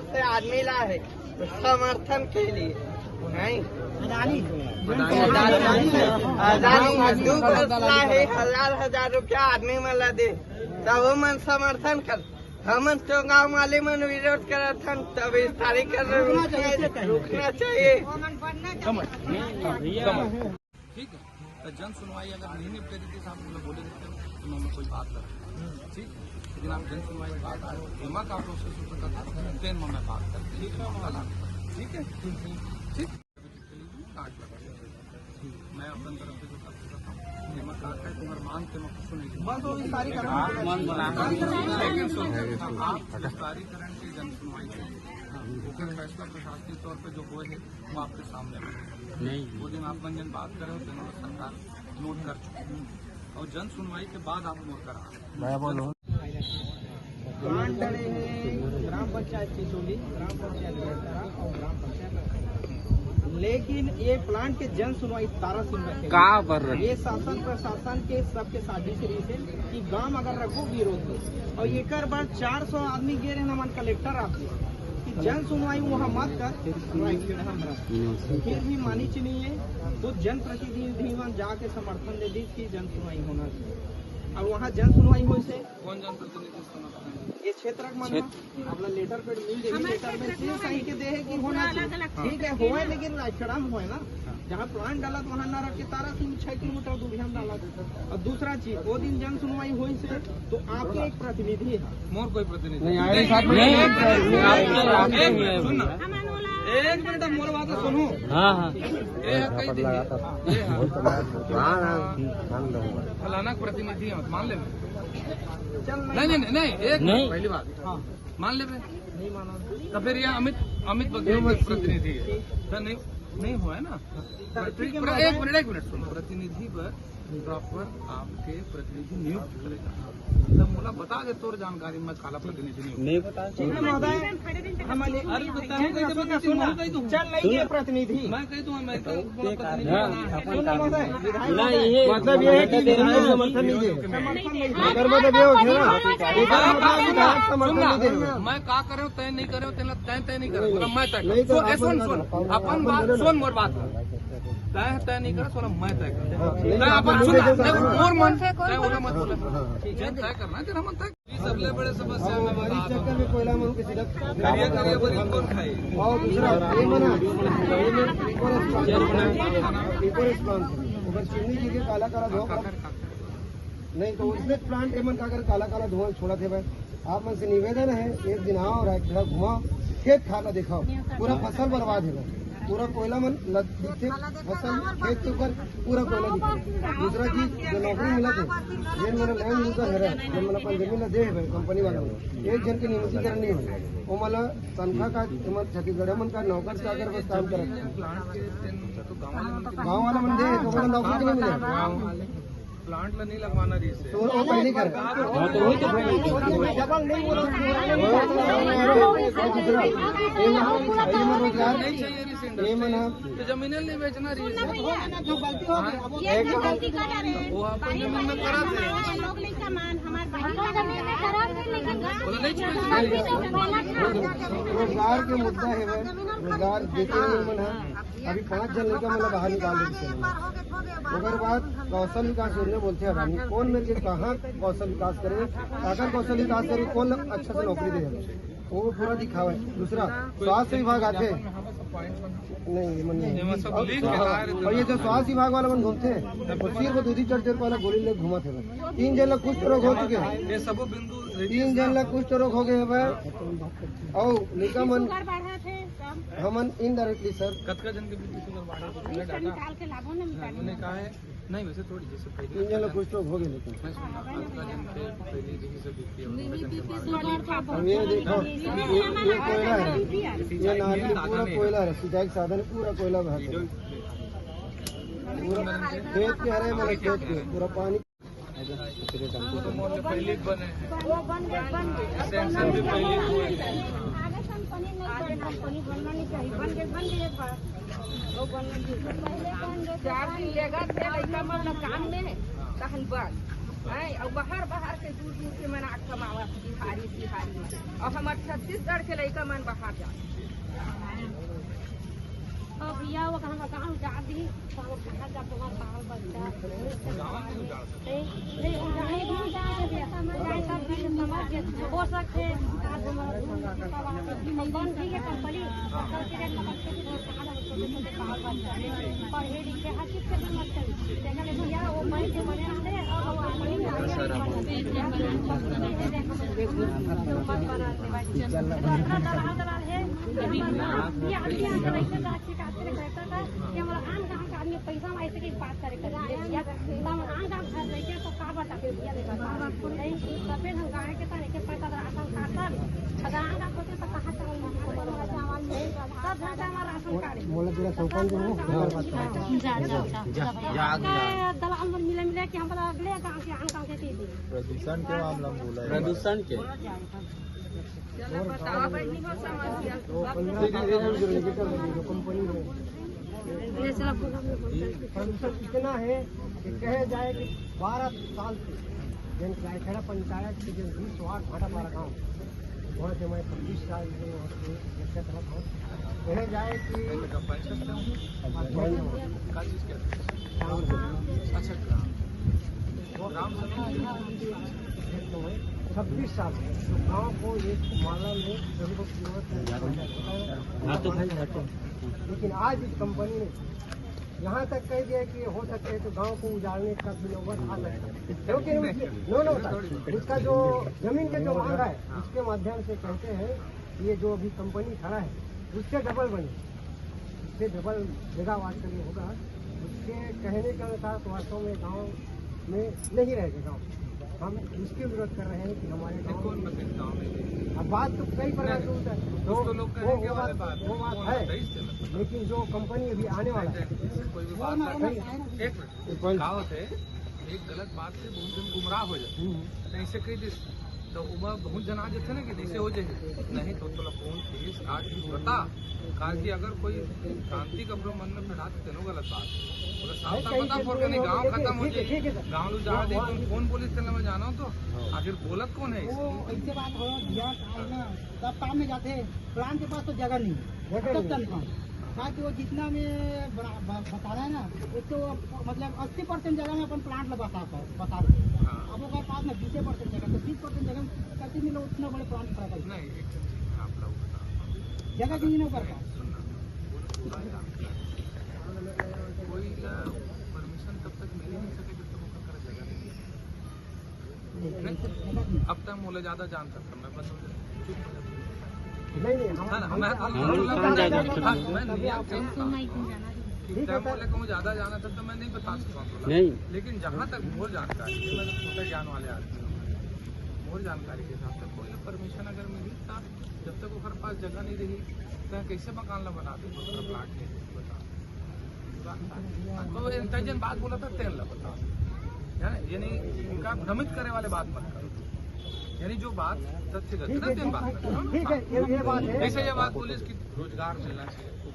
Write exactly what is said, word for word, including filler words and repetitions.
से आदमी ला हे, समर्थन के लिए, नहीं? अदानी। अदानी, दू घोषणा हे, हजार हजार रुपया आदमी मन ला दे, तब वो मन समर्थन कर। हमन तो गांव वाले मन विरोध करत हन, तब इस तारीख कर रुकना चाहिए। ठीक है, तो जन सुनवाई अगर नहीं निपटे देती साहब, तो मैं बोले देते, तो मैं कोई बात कर, ठीक, लेकिन आप जन सुनवाई की बात आए, एमा का प्रोसेस हो सकता था, तेन में मैं बात कर, ठीक है, ठीक है, ठीक। मैं अपन तरफ से जो कर सकता हूँ, एमा का है, तुम्हारे मांग के मैं कुछ नहीं, बस वो विस्तारीकरण। लेकिन सुन, आप विस्तारीकरण की जन सुनवाई के, ओकर फैसला प्रशासनिक तौर पे जो हुए है, वो आपके सामने है। नहीं। वो दिन आप मन जन बात करे हो, तेन सरकार नोट कर चुकी है। और जन सुनवाई के बाद आप नोट करा। प्लांट डले हे ग्राम पंचायत चिचोली, ग्राम पंचायत बेलतरा और ग्राम पंचायत, लेकिन ये प्लांट के जन सुनवाई तारासिंग रखे। का बर रखे? ये शासन प्रशासन के सबके साजिश रहिस हे कि गांव अगर रखो विरोध हो, और एकर बाद चार सौ आदमी गे रहे हमन कलेक्टर ऑफिस कि जन सुनवाई वहाँ मत कर, राइट के हमरा। फिर भी मानिच नहीं है, तो जनप्रतिनिधि मन जाके समर्थन दे दी कि जन सुनवाई होना चाहिए। और वहाँ जन सुनवाई होइस हे। कौन जनप्रतिनिधि समर्थन? ये क्षेत्र के मन क्षेत्र। अपना लेटर पैड मिल जाही, हमारे लेटर में क्षेत्र सील में सही के दे है कि होना चाहिए। ठीक है, होए, लेकिन राजखेड़ा में होए ना, जहाँ प्लांट डालत वहाँ ना रख के तारासिंग छह किलोमीटर दूर हम डालत। और दूसरा चीज, वो दिन जन सुनवाई होइस हे, तो आपके एक प्रतिनिधि है। मोर कोई प्रतिनिधि नहीं, आए साथ में नहीं, नहीं, आप तो आपके ही हैं। सुन ना। एक मिनट, मोर बात सुनू। हाँ, हाँ। ये है, कह दीजिए। हाँ, ये है। हाँ, हाँ, मान लो। फलाना प्रतिनिधि है, मान ले। चल, नहीं, नहीं, नहीं, नहीं, एक नहीं। पहली बात। हाँ। मान ले बे। नहीं माना। तो फिर ये अमित, अमित बघेल के प्रतिनिधि है। तो नहीं, नहीं हुआ है ना। तो ठीक है, पर मैं एक मिनट, एक मिनट सुनो। प्रतिनिधि पर प्रॉपर आपके प्रतिनिधि नियुक्त करेगा। मतलब मोला बता दे तोर जानकारी में काला प्रतिनिधि नियुक्त। नहीं पता। ठीक है महोदय, हम अरे बताओ, कैसे पता सुनना। चल नहीं है प्रतिनिधि। मैं कह दूं, मैं कह दूं, पूरा प्रतिनिधि बना है। सुन ना महोदय, विधायक नहीं, ये मतलब ये है कि विधायक समर्थन नहीं दे। समर्थन नहीं दे। एकर मतलब ये होथे ना, एकर मतलब विधायक समर्थन नहीं दे। मैं का करे हूँ, तय नहीं करे हूँ, तेला तय, तय नहीं करे, बोला मैं तय नहीं तो करूँ। सुन, सुन, सुन, अपन बात सुन, मोर बात। तय, तय नहीं करे, बोला मैं तय करूँ। हाँ, तय अपन सुन, मोर मन से, तय बोला मत बोला। हाँ, हाँ। तय करना है, तेरा मन तय। सबले बड़े समस्या में बता दो। चक्कर में कोयला मन के सीधा करिया, करिया बोरी कौन खाई? और दूसरा, ये मना, ये में ऊपर स्पान, ऊपर स्पान, ऊपर चीनी जी के काला काला धोखा। नहीं तो उसने प्लांट एमन का अगर काला काला धुआं छोड़ा थे भाई, आप मन से निवेदन है, एक दिन आओ, रायखेड़ा घुमाओ, खेत खार ला दिखाओ, पूरा फसल बर्बाद है भाई। पूरा कोयला मन लग दिखथे, फसल खेत के ऊपर पूरा कोयला दिखथे। दूसरा चीज, जो नौकरी मिलत हे, जेन मन लैंड यूजर हरे, जेन मन अपन जमीन ला दे हवे कंपनी वाला मन, एक झन के नियमितीकरण नहीं होय। ओ मन ला तनखा का, एमन छत्तीसगढ़ मन का नौकर से अगर बस काम करत हे। गाँव वाला मन दे, तो ओमन नौकरी के नहीं मिले। प्लांट ला नहीं लगवाना रहिस हे। तो वो पहले कर। हाँ, तो वही तो बोल रहे हैं। डबल नहीं बोला। दूसरा, ये मन, ये मन रोजगार, नहीं चाहिए रहिस हे ये मन इंडस्ट्री। तो जमीन नहीं बेचना रहिस हे। जो गलती हो गई, अब वो ये एक जो गलती कर रहे हैं, वो अपन जमीन में करा थे। लोग नहीं कमान, हमारे भाई का जमीन में करा थे, लेकिन बोला नहीं चाहिए। रोजगार के मुद्दा है भाई, रोजगार देते नहीं मन है। अभी पाँच झन लइका मन ला बाहर निकाल दे रहिस हे। ओकर बाद कौशल विकास योजना बोलथे, अब हमन कोन मेर के कहाँ कौशल विकास करे, काकर कौशल विकास करे, कोन ला अच्छा से नौकरी दे, वो पूरा दिखावे। दूसरा, स्वास्थ्य विभाग आथे, नहीं, ये मन नहीं। और, और ये जो स्वास्थ्य विभाग वाला मन घूमथे, वो सिर्फ दूधी चढ़ चढ़ वाला गोली ले घूमत हे। तीन झन ला कुष्ठ रोग हो चुके हे, तीन झन ला कुष्ठ रोग हो गए हे भाई। और लइका मन हमन indirectly sir। कतका जन के बीच में शुगर बाढ़ा तो उन्नीस निकाल के लाभो ना निकाली। उन्होंने कहा है, नहीं, वैसे थोड़ी, जैसे पहले तीन जन कुछ तो हो गए, लेकिन मैं सुना, कतका जन के पहले यही सब बीपी और शुगर तो हम ये देखो, ये, ये कोयला है, ये नाली पूरा कोयला है, सिंचाई के साधन पूरा कोयला बहा के। पूरा खेत के हरे, मतलब खेत के पूरा पानी। पहले बने हैं। वो बन गए, बन गए। सैमसंग भी पहले हुए हैं। आगे से हम पनीर नहीं बनना, पनीर बनना नहीं चाहिए। बन गए, बन गए एक बार। वो बन गए। पहले बन गए, चार दिन लेगा थे लड़का मन ला काम में, तहन बस। हैं, अउ बाहर बाहर के दूर दूर के मन आके कमावत, बिहारी सिहारी मन। अउ हमर छत्तीसगढ़ के लइका मन बाहर जात। अउ भैया, वो कहाँ का गाँव उजाड़ दी, तो हम कहाँ का तुम्हार बाल बच्चा, नहीं, नहीं, उजाड़ नहीं, उजाड़ दे भैया। उजाड़ सब चीज समझ के हो सकते, आज हमारा बंद भी है कंपनी, कल के डेट में कम से कम पढ़े लिखे हर चीज के जरूरत है। देखा ले भैया, वो बैंक के बने रहते हैं, अब वो कंपनी में आगे बढ़ जाते हैं। तो मत बना दे भाई। इतना दलाल दलाल है, ये आदमी आके रखे, रखे, रखे, रखे, रखे, कि हमारा आन गाँव का आदमी पैसा में ऐसे की बात करे, करे भैया, तो हम आन गाँव घर रह के तो का बता दे भैया, नहीं बता। नहीं, तबे हम गाँव के तरह के पैसा राशन काटल, अगर आन गाँव होते तो कहाँ से हम सब घंटा हमारा राशन कार्ड। मोला तेरा चौपन जो हो, हाँ। जा, जा, जा, जा, भैया। जा, जा। दलाल मन मिले, मिले कि हम बोला अगले गाँव के, आन गाँव के दे दी। प्रदूषण के मामला में बोला है। प्रदूषण के। चलो, बताओ भाई, नहीं हो समझ गया। प्रदूषण इतना है कि कहे जाए कि बारह साल से जन चाहे पंचायत के जो बीस वार्ड भाटापारा गाँव, वहाँ से मैं पच्चीस साल से वहाँ पे चर्चा करता हूँ। कहे जाए कि अच्छा, ग्राम सभा छब्बीस साल से गाँव को एक माला में जरूर। हाँ, तो भाई, हटो। लेकिन आज इस कंपनी ने यहाँ तक कह दिया कि हो सकता है तो गांव को उजाड़ने का भी नौबत आ सकता है, क्योंकि उसके, नो, नो, सर, उसका जो जमीन के जो मांग है, उसके माध्यम से कहते हैं कि ये जो अभी कंपनी खड़ा है, उससे डबल बने, उससे डबल मेगावाट का जो होगा, उसके कहने के अनुसार तो वास्तव में गांव में नहीं रहेगा गांव। हम इसके विरोध कर रहे हैं कि हमारे गांव कौन में बने गांव में? अब बात तो कई प्रकार से होता है। कुछ तो लोग वो, कहेंगे वो वाले बात, बात, वो बात कौन है, बताइए इससे मतलब? लेकिन जो कंपनी अभी आने वाला है, कोई भी बात ना, नहीं। एक मिनट, कहावत है, एक गलत बात से बहुत जन गुमराह हो जाते हैं। तो ऐसे कह दिस, तो ओमा बहुत जन आ जाते ना कि जैसे हो जाए, नहीं तो तोला कौन केस काट के बता, काहे कि अगर कोई भ्रांति का अपने मन में फैला देते ना गलत बात, अगर साफ साफ बता, फोड़ के नहीं, गाँव खत्म हो जाए, गाँव लो जा दे, कौन, कौन बोलिस तेला मैं जाना हूँ तो, आखिर बोलत कौन है? वो ऐसे बात हो, बिहार से आए ना, सब काम में जाते हैं, प्लांट के पास तो जगह नहीं है, जगह सब नहीं। चल काम। ताकि वो जितना में बना-, ब-, बता रहा है ना, उसको मतलब अस्सी परसेंट जगह में अपन प्लांट लगा सकता है, बता रहे हैं। हाँ। अब ओकर पास में बीस परसेंट जगह, तो बीस परसेंट जगह में कैसे मिलो उतना बड़े प्लांट खड़ा कर? नहीं, एक चीज मैं आप लोग बता रहा हूँ। जगह की नहीं ना करता। सुनना, वो पूरा जानकारी। कोई, अ, परमिशन तब तक मिल ही नहीं सके जब तक ओकर जगह नहीं है। नहीं, अब तक मोला ज्यादा जान सकता, मैं बस चुप हो जाता। नहीं, नहीं, हम, हाँ ना, हम, मैं तो हम, बोलना हम, पड़ेगा। हम, हाँ, मैं नहीं, आप हम, ठीक है, सर। बोले कहूँ ज्यादा जाना था तो मैं नहीं बता सकता हूँ बोला। नहीं। लेकिन जहाँ तक मोर जानकारी है, मैं तो छोटे ज्ञान वाले आदमी हूँ। मोर जानकारी के हिसाब से कोई परमिशन अगर मिली तो जब तक ओकर पास जगह नहीं रही, तो कैसे मकान ला बना दे, दूसरा प्लाट नहीं दे, बता। तो इतना जन बात बोला था, तेन ला बता। यानी, यानी इनका भ्रमित करे वाले बात मत करो। यानी जो बात तथ्यगत ठीक ना, है, तेन बात मत करो। ठीक है, ये, ये बात है। जैसे ये बात बोली कि रोजगार मिलना चाहिए।